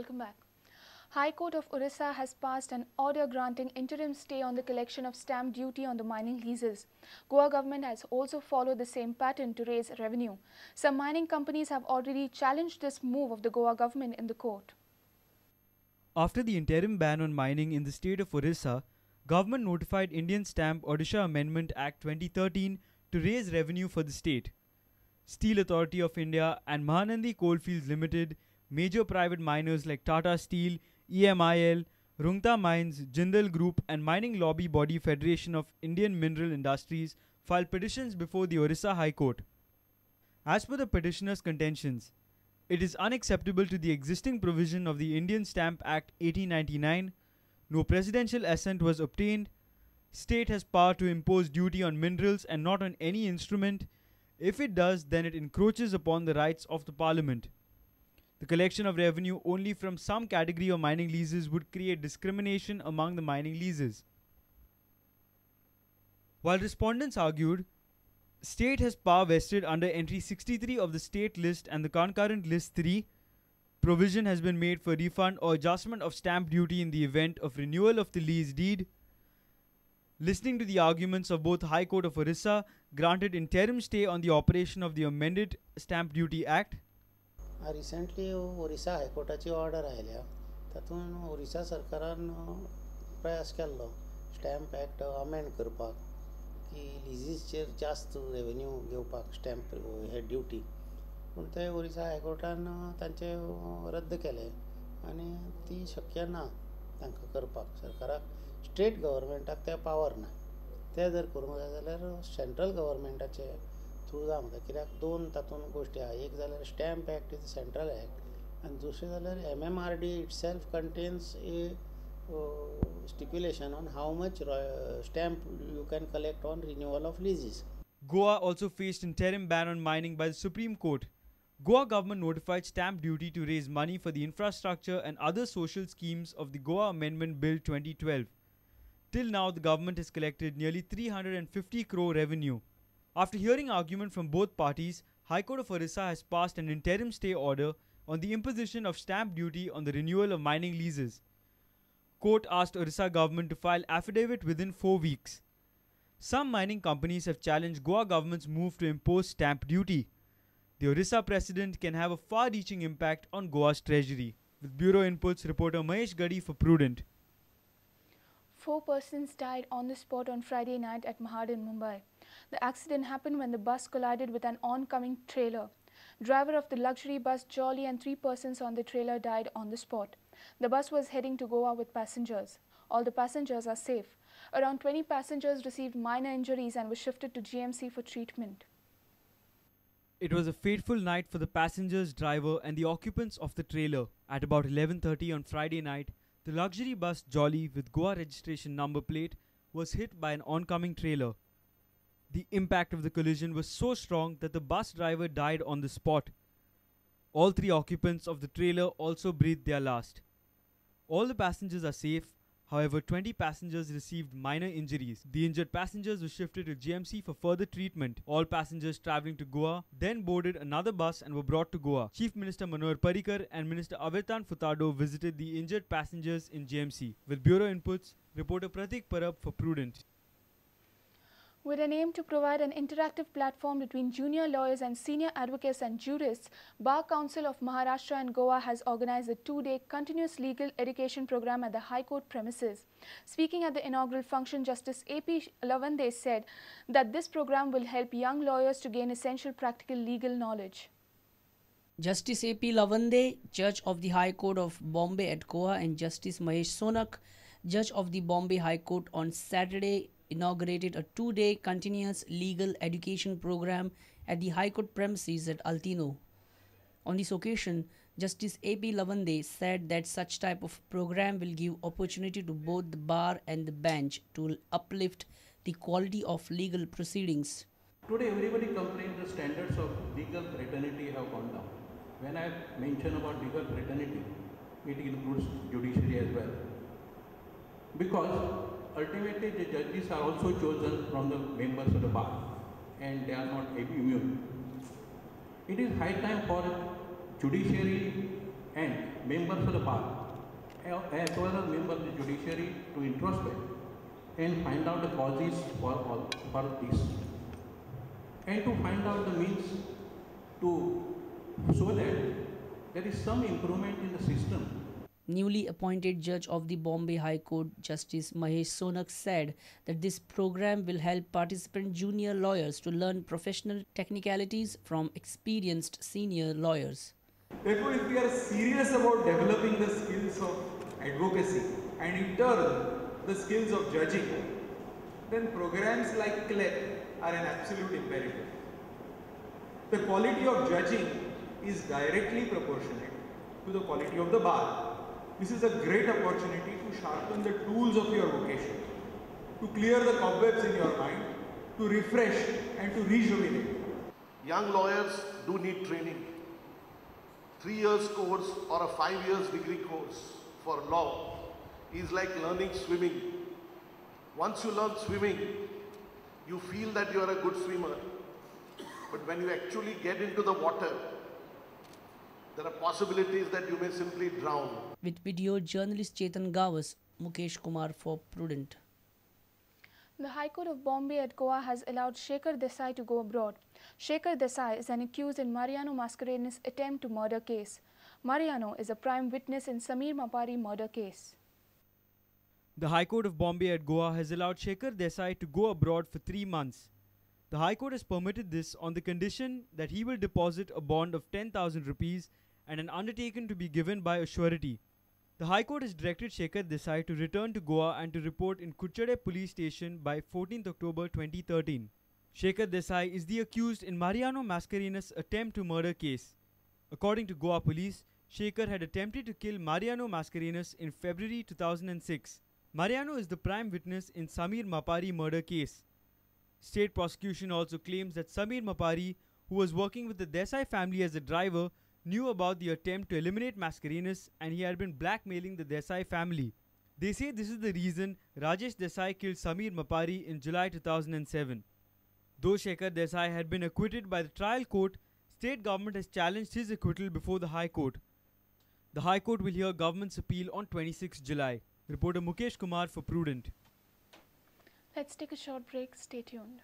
Welcome back. High Court of Orissa has passed an order granting interim stay on the collection of stamp duty on the mining leases. Goa government has also followed the same pattern to raise revenue. Some mining companies have already challenged this move of the Goa government in the court. After the interim ban on mining in the state of Orissa, government notified Indian Stamp Odisha Amendment Act 2013 to raise revenue for the state. Steel Authority of India and Mahanandi Coalfields Limited, major private miners like Tata Steel, EMIL, Rungta Mines, Jindal Group and mining lobby body Federation of Indian Mineral Industries filed petitions before the Orissa High Court. As per the petitioners' contentions, it is unacceptable to the existing provision of the Indian Stamp Act 1899, no presidential assent was obtained, state has power to impose duty on minerals and not on any instrument. If it does, then it encroaches upon the rights of the parliament. The collection of revenue only from some category of mining leases would create discrimination among the mining leases. While respondents argued, state has power vested under entry 63 of the state list and the concurrent list 3, provision has been made for refund or adjustment of stamp duty in the event of renewal of the lease deed. Listening to the arguments of both High Court of Orissa granted interim stay on the operation of the amended Stamp Duty Act. Recently Orissa हायकोर्टाची order आयल्या तातूंत ओरिसा सरकारान प्रयास केल्लो stamp act amend करपाक की लिजीसचेर जास्त revenue घेवपाक stamp हे ड्युटी, पूण ते ओरिसा हायकोर्टान तांचे रद्द केले आनी ती शक्य ना तांकां करपाक. सरकाराक स्टेट गव्हर्मेंटाक ते पावर ना, ते जर करूंक जाय जाल्यार सेंट्रल गव्हर्मेंटाचे थ्रू जावंक जाय. कित्याक दोन तातूंत गोश्टी आहा, एक जाल्यार stamp act is central act आनी दुसरें जाल्यार MMRD itself contains a stipulation on how much stamp you can collect on renewal of leases. Goa also faced interim ban on mining by the Supreme Court. Goa government notified stamp duty to raise money for the infrastructure and other social schemes of the Goa Amendment Bill 2012. Till now, the government has collected nearly 350 crore revenue. After hearing argument from both parties, High Court of Orissa has passed an interim stay order on the imposition of stamp duty on the renewal of mining leases. Court asked Orissa government to file affidavit within 4 weeks. Some mining companies have challenged Goa government's move to impose stamp duty. The Orissa precedent can have a far-reaching impact on Goa's treasury. With Bureau Inputs, reporter Mahesh Gadi for Prudent. 4 persons died on the spot on Friday night at Mahad in Mumbai. The accident happened when the bus collided with an oncoming trailer. Driver of the luxury bus Jolly and 3 persons on the trailer died on the spot. The bus was heading to Goa with passengers. All the passengers are safe. Around 20 passengers received minor injuries and were shifted to GMC for treatment. It was a fateful night for the passengers, driver and the occupants of the trailer. At about 11:30 on Friday night, the luxury bus Jolly with Goa registration number plate was hit by an oncoming trailer. The impact of the collision was so strong that the bus driver died on the spot. All 3 occupants of the trailer also breathed their last. All the passengers are safe. However, 20 passengers received minor injuries. The injured passengers were shifted to GMC for further treatment. All passengers travelling to Goa then boarded another bus and were brought to Goa. Chief Minister Manohar Parrikar and Minister Avertan Furtado visited the injured passengers in GMC. With Bureau Inputs, reporter Pratik Parab for Prudent. With an aim to provide an interactive platform between junior lawyers and senior advocates and jurists, Bar Council of Maharashtra and Goa has organized a 2-day continuous legal education program at the High Court premises. Speaking at the inaugural function, Justice A.P. Lavande said that this program will help young lawyers to gain essential practical legal knowledge. Justice A.P. Lavande, Judge of the High Court of Bombay at Goa, and Justice Mahesh Sonak, Judge of the Bombay High Court, on Saturday inaugurated a 2-day continuous legal education program at the High Court premises at Altino. On this occasion, Justice A.P. Lavande said that such type of program will give opportunity to both the bar and the bench to uplift the quality of legal proceedings. Today everybody complains the standards of legal fraternity have gone down. When I mention about legal fraternity, it includes judiciary as well. Because ultimately the judges are also chosen from the members of the bar and they are not immune. It is high time for judiciary and members of the bar, as well as members of the judiciary, to introspect and find out the causes for this, and to find out the means to so that there is some improvement in the system. Newly appointed judge of the Bombay High Court, Justice Mahesh Sonak, said that this program will help participant junior lawyers to learn professional technicalities from experienced senior lawyers. Therefore, if we are serious about developing the skills of advocacy and in turn the skills of judging, then programs like CLEP are an absolute imperative. The quality of judging is directly proportionate to the quality of the bar. This is a great opportunity to sharpen the tools of your vocation, to clear the cobwebs in your mind, to refresh and to rejuvenate. Young lawyers do need training. 3 years course or a 5 years degree course for law is like learning swimming. Once you learn swimming, you feel that you are a good swimmer. But when you actually get into the water, there are possibilities that you may simply drown. With video journalist Chetan Gawas, Mukesh Kumar for Prudent. The High Court of Bombay at Goa has allowed Shekhar Desai to go abroad. Shekhar Desai is an accused in Mariano Mascarenhas' attempt to murder case. Mariano is a prime witness in Samir Mapari murder case. The High Court of Bombay at Goa has allowed Shekhar Desai to go abroad for 3 months. The High Court has permitted this on the condition that he will deposit a bond of 10,000 rupees and an undertaking to be given by a surety. The High Court has directed Shekhar Desai to return to Goa and to report in Kuchade Police Station by 14th October 2013. Shekhar Desai is the accused in Mariano Mascarenhas' attempt to murder case. According to Goa Police, Shekhar had attempted to kill Mariano Mascarenhas in February 2006. Mariano is the prime witness in Samir Mapari murder case. State prosecution also claims that Samir Mapari, who was working with the Desai family as a driver, knew about the attempt to eliminate Mascarenhas and he had been blackmailing the Desai family. They say this is the reason Rajesh Desai killed Samir Mapari in July 2007. Though Shekhar Desai had been acquitted by the trial court, state government has challenged his acquittal before the High Court. The High Court will hear government's appeal on 26 July. Reporter Mukesh Kumar for Prudent. Let's take a short break. Stay tuned.